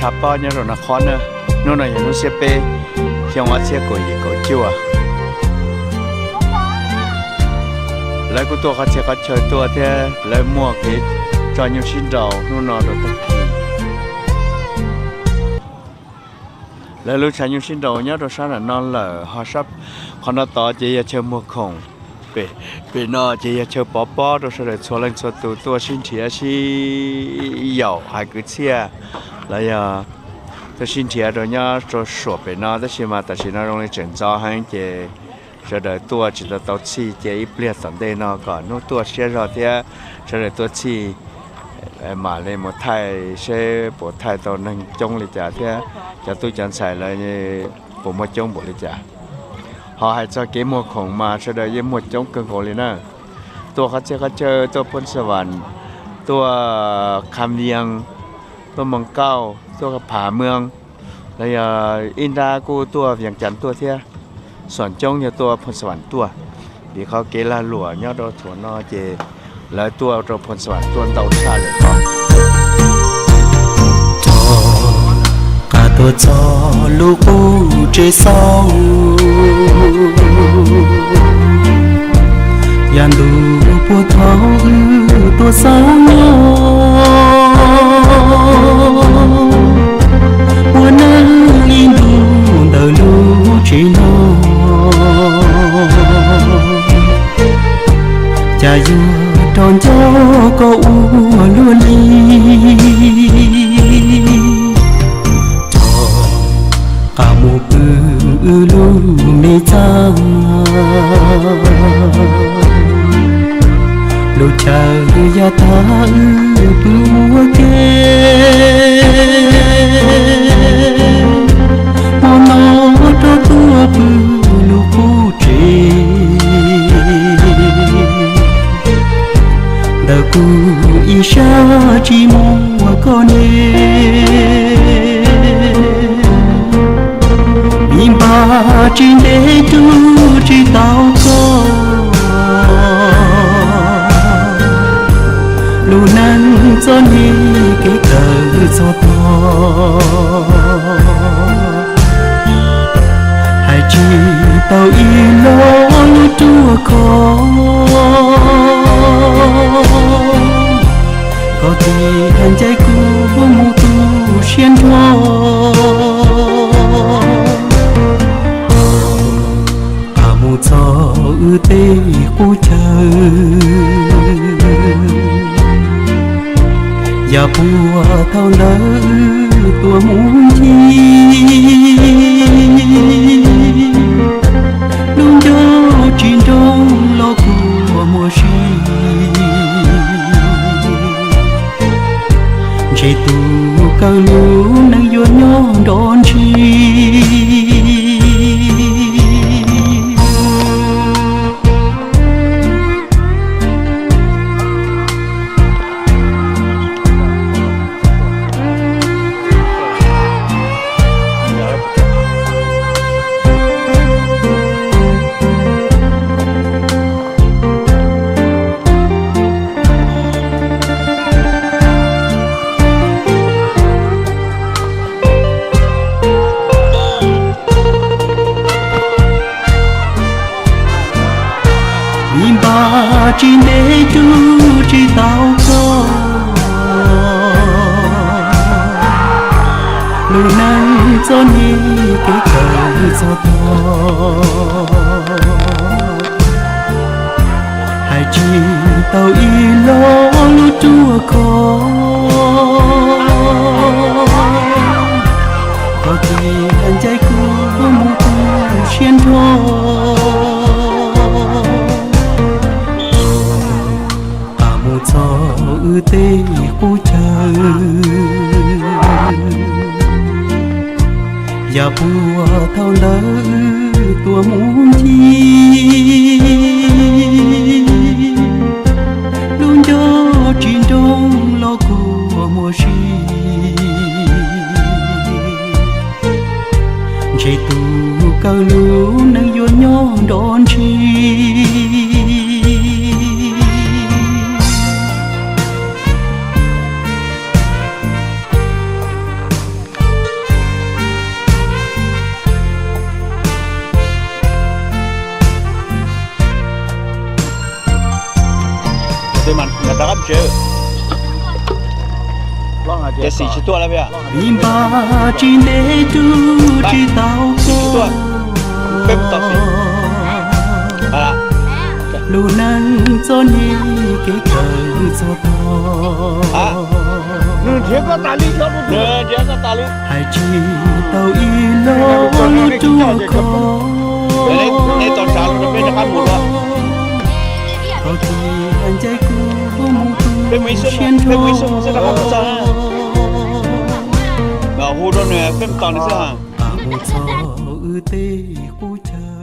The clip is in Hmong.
Tshav pob nyob rau no qhob na. Hnub no yog hnub xiab peb, xyoo ob txhiab kaum yim kaum cuaj. Lawv kuj tuaj qhov txhia qhov chaw tuaj thiab lawv muaj kev tso nyuj sib nraus hnub no rau tag kis. Lawv lub tshav nyuj sib nraus nyob rau sab nram no lawm, ho qhov no tod ces yog chaw muag khoom, pem no ces yog chaw pov pob rau sawv daws txhua leej txhua tus tuaj sib nrhiav sib yaum hais kwv txhiaj los yog tuaj sib nrhiav rau nyob rau suam pem no, tab sis mas tam sim no zoo li tseem ntxov heev ces sawv daws tuaj tsis tau tau txhij, ces ib pliag tom ntej no kom hnub tuaj siab zog thiab sawv daws tuaj txhij mam li mus thaij seb puas thaij tau neeg coob li cas thiab cov tub cov ntxhais lawv puas muaj coob npaum li cas. Ho hais txog kev muag khoom mas sawv daws yeej muag coob kawg nkaus li na. Tuaj qhov txhia qhov chaw, tuaj Phoos Xa Vas, tuaj Kham Vias, tuaj Moos Kauj, tuaj Phav Muas, los yog ib nrab kuj tuaj Vias Cas tuaj thiab. Xam coob yog tuaj Phoos Xa Vas tuaj, vim qhov kev lag luam nyob rau thaum no ces lawv tuaj rau Phoos Xa Vas tuaj ntau tshaj lawm os. Rov qab tuaj txog lub qub tsev xauj, yav ntuj puag thaum wb tuaj xauj nyob, ua neej ib ntus ntawm lub tsev no, cas yuav rov nco koj ua luaj li. Rov qab mus pw wb lub me txaj, lub chaw yav tag wb pw ua ke, hmo no rov tuaj pw lub qub tsev, ntawm kuv ib sab tsis muaj koj ne. Vim npaj tsis ntev rub tsis tau koj, lub neej txom nyem kev kawm txog tog, hais tsis tau ib lo lus ruaj khov. Koj thiaj ncaim kuv mus tu siab nrho, qab mus txog wb tej qub chaw, yav puag thaum ntawd wb tuaj mus ncig, lub ncauj tsis nroo los kuj muaj si. Ntshe tus kawg lub neej yuav nyob nrov ntsig. Vim npaj tsis ntev rub tsis tau koj, lub neej txom nyem kev kawm txog tog, hais tsis tau ib lo lus ruaj khov. Koj thiaj ncaim kuv mus tu siab nrho, qab mus txog wb tej qub chaw, yav puag thaum ntawd wb tuaj mus ncig, lub ncauj tsis nroo los kuj muaj si. Ntshe tus kawg lub neej yuav nyob nrov ntsig. Xim tsis tuaj lawm. Vim npaj tsis ntev rub tsis tau koj, peb mus tau xim. Lub neej txom nyem kev kawm txog tog, nrhiav koj tas li, hais tsis tau ib lo lub ruaj khov. Thaum twg ncaim kuv mus tu siab nrho, hu rau nws peb mus tos nws xwb. Pab mus txog wb tej qub chaw.